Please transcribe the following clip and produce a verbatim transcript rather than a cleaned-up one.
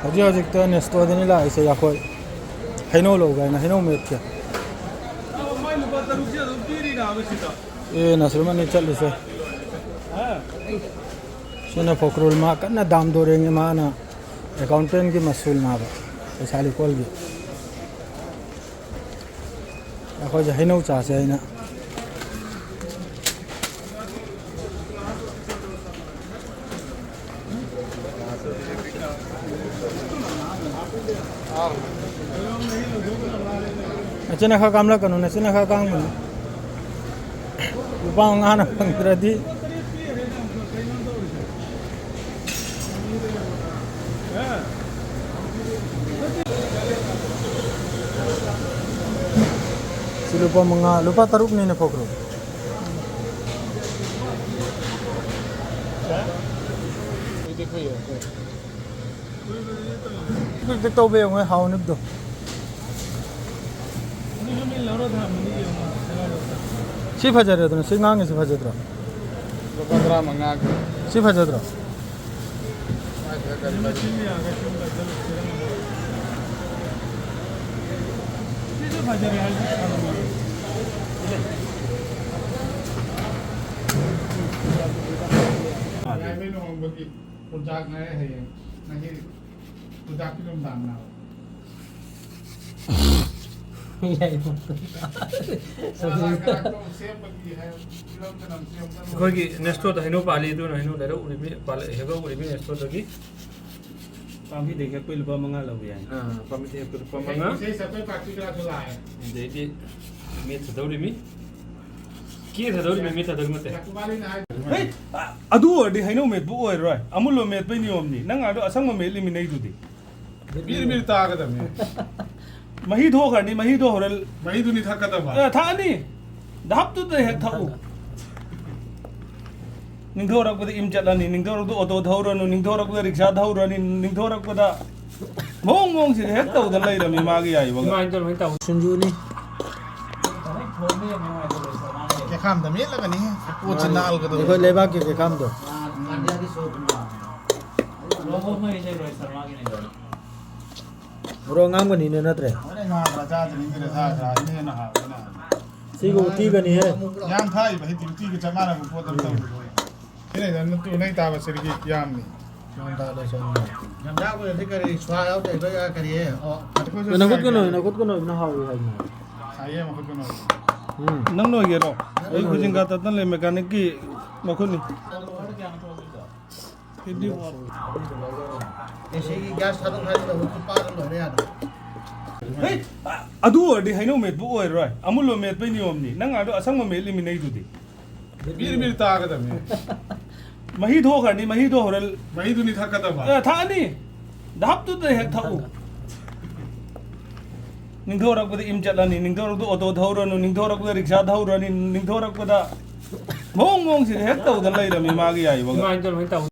ꯍꯧꯖꯤꯛ ꯍꯧꯖꯤꯛꯇ ꯅꯦꯁꯇꯣꯗꯅꯤ ꯂꯥꯛꯏꯁꯦ ꯑꯩꯈꯣꯏ꯫ ꯍꯩꯅꯧ ꯂꯧꯒꯦ ꯍꯥꯏꯅ ꯍꯩꯅꯧ ꯃꯦꯠꯀꯦ꯫ ꯃꯥꯏ ꯂꯨꯄꯥ ꯇꯔꯨꯛꯁꯦ ꯑꯗꯨꯝ ꯄꯤꯔꯤꯅ ꯁꯤꯗ꯫ ꯑꯦ, ꯅꯁꯔꯨꯝ ꯑꯅꯤ ꯆꯠꯂꯤꯁꯦ꯫ ꯁꯤꯅ ꯐꯣꯀ꯭ꯔꯨꯜ, ꯃꯥ ꯀꯟꯅ ꯗꯥꯝ ꯗꯣꯔꯦꯡꯉꯦ, ꯃꯥꯅ ꯑꯦꯀꯥꯎꯟꯇꯦꯟꯒꯤ ꯃꯁꯨꯜ ꯅꯥꯕ, ꯄꯩꯁꯥ ꯂꯤꯀꯣꯜꯒꯤ꯫ ꯑꯩꯈꯣꯏꯁꯦ ꯍꯩꯅꯧ ꯆꯥꯁꯦ ꯍꯥꯏꯅ꯫ ꯅꯆꯤꯟꯅ ꯈꯔ ꯀꯥꯝꯂꯛꯀꯅꯨ, ꯅꯆꯤꯟꯅ ꯈꯔ ꯀꯥꯝꯒꯅꯨ꯫ ꯂꯨꯄꯥ ꯃꯉꯥꯅ ꯐꯪꯗ꯭ꯔꯗꯤ꯫ ꯁꯤ ꯂꯨꯄꯥ ꯃꯉꯥ, ꯂꯨꯄꯥ ꯇꯔꯨꯛꯅꯤꯅ ꯐꯣꯀ꯭ꯔꯨ꯫ ꯄꯤꯛ ꯄꯤꯛ ꯇꯧꯕ ꯌꯦꯡꯉꯣ, ꯍꯥꯎꯅꯤꯕꯗꯣ꯫ ꯁꯤ ꯐꯖꯔꯦꯗꯅ, ꯁꯤ ꯉꯥꯡꯉꯤꯁꯤ ꯐꯖꯗ꯭ꯔꯣ? ꯂꯨꯄꯥ ꯇꯔꯥꯃꯉꯥꯒꯤ꯫ ꯁꯤ ꯐꯖꯗ꯭ꯔꯣ? ꯂꯨꯍꯣꯡꯕꯒꯤ ꯄꯨꯖꯥꯛꯅꯦ ꯍꯌꯦꯡ꯫ ꯉꯁꯤ ꯄꯨꯖꯥꯛꯀꯤ ꯅꯨꯡꯗꯥꯡꯅꯦꯕ꯫ ꯌꯥꯏ꯫ ꯆꯥ ꯀꯅꯥ ꯇꯧ ꯁꯦꯝꯕꯒꯤ ꯍꯥꯏ, ꯐꯤꯂꯝꯗ ꯅꯝ ꯁꯦꯝꯕ꯫ ꯑꯩꯈꯣꯏꯒꯤ ꯅꯦꯁꯇꯣꯗ ꯍꯩꯅꯧ ꯄꯥꯜꯂꯤ, ꯑꯗꯨꯅ ꯍꯩꯅꯧ ꯂꯩꯔꯛꯎꯔꯤꯕꯅꯤ, ꯄꯥꯜꯂꯦ, ꯍꯦꯛꯂꯛꯎꯔꯤꯕꯅꯤ ꯅꯦꯁꯇꯣꯗꯒꯤ꯫ ꯄꯥꯝꯕꯤꯗꯒꯤ ꯍꯦꯛꯄꯩ ꯂꯨꯄꯥ ꯃꯉꯥ ꯂꯧꯕ ꯌꯥꯏ꯫ ꯑꯥ, ꯄꯥꯝꯕꯤꯗꯒꯤ ꯍꯦꯛꯄ ꯂꯨꯄꯥ ꯃꯉꯥ꯫ ꯏꯁꯩ ꯁꯛꯄꯩ ꯄꯥꯔꯇꯤꯒꯁꯨ ꯂꯥꯛꯑꯦ꯫ ꯑꯗꯩꯗꯤ ꯃꯦꯠ ꯊꯗꯧꯔꯤꯃꯤ꯫ ꯀꯦ ꯊꯗꯧꯔꯤꯃꯤ, ꯃꯦꯠ ꯊꯗꯧꯔꯤ ꯅꯠꯇꯦ꯫ ꯌꯥꯀꯨꯕꯥꯂꯤꯅ ꯍꯥꯏ- ꯍꯩ! ꯑ-, ꯑꯗꯨ ꯑꯣꯏꯔꯗꯤ ꯍꯩꯅꯧ ꯃꯦꯠꯄ ꯑꯣꯏꯔꯣꯏ꯫ ꯑꯃꯨꯜꯂꯣ ꯃꯦꯠꯄꯩ ꯅꯤꯌꯣꯝꯅꯤ꯫ ꯅꯪ ꯑꯗꯣ ꯑꯁꯪꯕ ꯃꯦꯠꯂꯤꯃꯤ ꯅꯩꯗꯨꯗꯤ꯫ ꯕꯤꯔ ꯕꯤꯔ ꯇꯥꯒꯗꯕꯅꯤ꯫ ꯃꯍꯤꯗꯣ ꯍꯧꯔꯅꯤ, ꯃꯍꯤꯗꯣ ꯍꯧꯔ- ꯃꯍꯤꯗꯨꯅꯤ ꯊꯛꯀꯗꯕ꯫ ꯑ, ꯊꯛꯑꯅꯤ꯫ ꯙꯞꯇꯨꯗ ꯍꯦꯛ ꯊꯛꯎ꯫ ꯅꯤꯡꯊꯧꯔꯛꯄꯗ ꯏꯝ ꯆꯠꯂꯅꯤ, ꯅꯤꯡꯊꯧꯔꯛꯄꯗ ꯑꯣꯇꯣ ꯊꯧꯔꯅꯨ, ꯅꯤꯡꯊꯧꯔꯛꯄꯗ ꯔꯤꯛꯁꯥ ꯊꯧꯔꯅꯤ, ꯅꯤꯡꯊꯧꯔꯛꯄꯗ ꯃꯑꯣꯡ ꯃꯑꯣꯡꯁꯤꯗ ꯍꯦꯛ ꯇꯧꯗꯅ ꯂꯩꯔꯝꯃꯤ ꯃꯥꯒꯤ ꯌꯥꯏꯕꯒ꯫ ꯁꯤꯡꯖꯨꯅꯤ꯫ ꯀꯦꯈꯥꯝꯗ ꯃꯦꯠꯂꯒꯅꯤ ꯄꯣꯠꯁꯤ ꯅꯥꯜꯒꯗꯧꯔꯤ꯫ ꯑꯩꯈꯣꯏ ꯂꯩꯕꯥꯛꯀꯤ ꯀꯦꯈꯥꯝꯗꯣ꯫ ꯃꯣꯔꯣꯛ ꯑꯉꯥꯡꯕꯅꯤꯅꯦ, ꯅꯠꯇ꯭ꯔꯦ? ꯍꯣꯔꯦꯟ ꯉꯥ ꯈꯔ ꯆꯥꯗ꯭ꯔꯤꯉꯩꯗ ꯁꯥ ꯈꯔ ꯍꯥꯏꯅ ꯍꯦꯟꯅ ꯍꯥꯎꯋꯦꯅ꯫ ꯁꯤꯒ ꯎꯇꯤꯒꯅꯤꯍꯦ꯫ ꯌꯥꯝ ꯊꯥꯛꯏꯕ ꯍꯥꯏꯗꯤ ꯎꯇꯤꯒ ꯆꯞ ꯃꯥꯟꯅꯕ ꯄꯣꯠ ꯑꯃ ꯇꯧꯔꯤꯕ꯫ ꯁꯤ ꯂꯩꯗꯅ ꯅꯠꯇꯨ ꯅꯩ ꯇꯥꯕ ꯁꯤꯗꯒꯤ ꯌꯥꯝꯅꯤ꯫ ꯌꯥꯝ ꯊꯥꯛꯑꯗꯤ ꯁꯣꯝꯗ꯫ ꯌꯥꯝ ꯊꯥꯛꯄꯗꯗꯤ ꯀꯔꯤ ꯁ꯭ꯋꯥ ꯌꯥꯎꯗꯦ, ꯑꯩꯈꯣꯏ ꯀꯔꯤ, ꯑꯣ꯫ ꯑꯩꯈꯣꯏꯁꯨ ꯅꯈꯨꯠ ꯀꯩꯅꯣ, ꯅꯈꯨꯠ ꯀꯩꯅꯣ ꯍꯥꯎꯏ ꯍꯥꯏꯕꯅꯦ꯫ ꯁꯥꯏꯌꯦ ꯃꯈꯨꯠ ꯀꯩꯅꯣ꯫ ꯎꯝ꯫ ꯅꯪ ꯅꯣꯏꯒꯦꯔꯣ? ꯑꯩ ꯈꯨꯖꯤꯡ ꯀꯥ ꯇꯠꯇꯅ ꯂꯩ, ꯃꯦꯀꯥꯅꯤꯛꯀꯤ ꯃꯈꯨꯠꯅꯤ꯫ ꯑꯦꯁꯤꯒꯤ ꯒ꯭ꯌꯥꯁ ꯊꯥꯗꯣꯛ ꯊꯥꯖꯤꯟ ꯇꯧꯕ ꯈꯨꯠꯄꯥꯛꯅ ꯂꯣꯏꯔꯦ ꯌꯥꯗ꯭ꯔꯦ꯫ ꯍꯩ! ꯑꯗꯨ ꯑꯣꯏꯔꯗꯤ ꯍꯩꯅꯧ ꯃꯦꯠꯄ ꯑꯣꯏꯔꯣꯏ꯫ ꯑꯃꯨꯜꯂꯣ ꯃꯦꯠꯄꯩ ꯅꯤꯌꯣꯝꯅꯤ꯫ ꯅꯪ ꯑꯗꯣ ꯑꯁꯪꯕ ꯃꯦꯠꯂꯤꯃꯤ ꯅꯩꯗꯨꯗꯤ꯫ ꯕꯤꯔ ꯕꯤꯔ ꯇꯥꯒꯗꯕꯅꯤ꯫ ꯃꯍꯤ ꯊꯣꯛꯈ꯭ꯔꯅꯤ, ꯃꯍꯤꯗꯣ ꯍꯣꯔꯦꯟ ꯃꯍꯤꯗꯨꯅꯤ ꯊꯛꯀꯗꯕ꯫ ꯑꯦ, ꯊꯛꯑꯅꯤ꯫ ꯙꯞꯇꯨꯗ ꯍꯦꯛ ꯊꯛꯎ꯫ ꯅꯤꯡꯊꯧꯔꯛꯄꯗ ꯏꯝ ꯆꯠꯂꯅꯤ, ꯅꯤꯡꯊꯧꯔꯛꯄꯗ ꯑꯣꯇꯣ ꯊꯧꯔꯅꯨ, ꯅꯤꯡꯊꯧꯔꯛꯄꯗ ꯔꯤꯛꯁꯥ ꯊꯧꯔꯅꯤ, ꯅꯤꯡꯊꯧꯔꯛꯄꯗ ꯃꯑꯣꯡ ꯃꯑꯣꯡꯁꯤꯗ ꯍꯦꯛ ꯇꯧꯗꯅ ꯂꯩꯔꯝꯃꯤ ꯃꯥꯒꯤ ꯌꯥꯏꯕꯒ꯫ ꯑꯗꯨꯃꯥꯏꯅ ꯇꯧꯔ ꯇꯧ꯫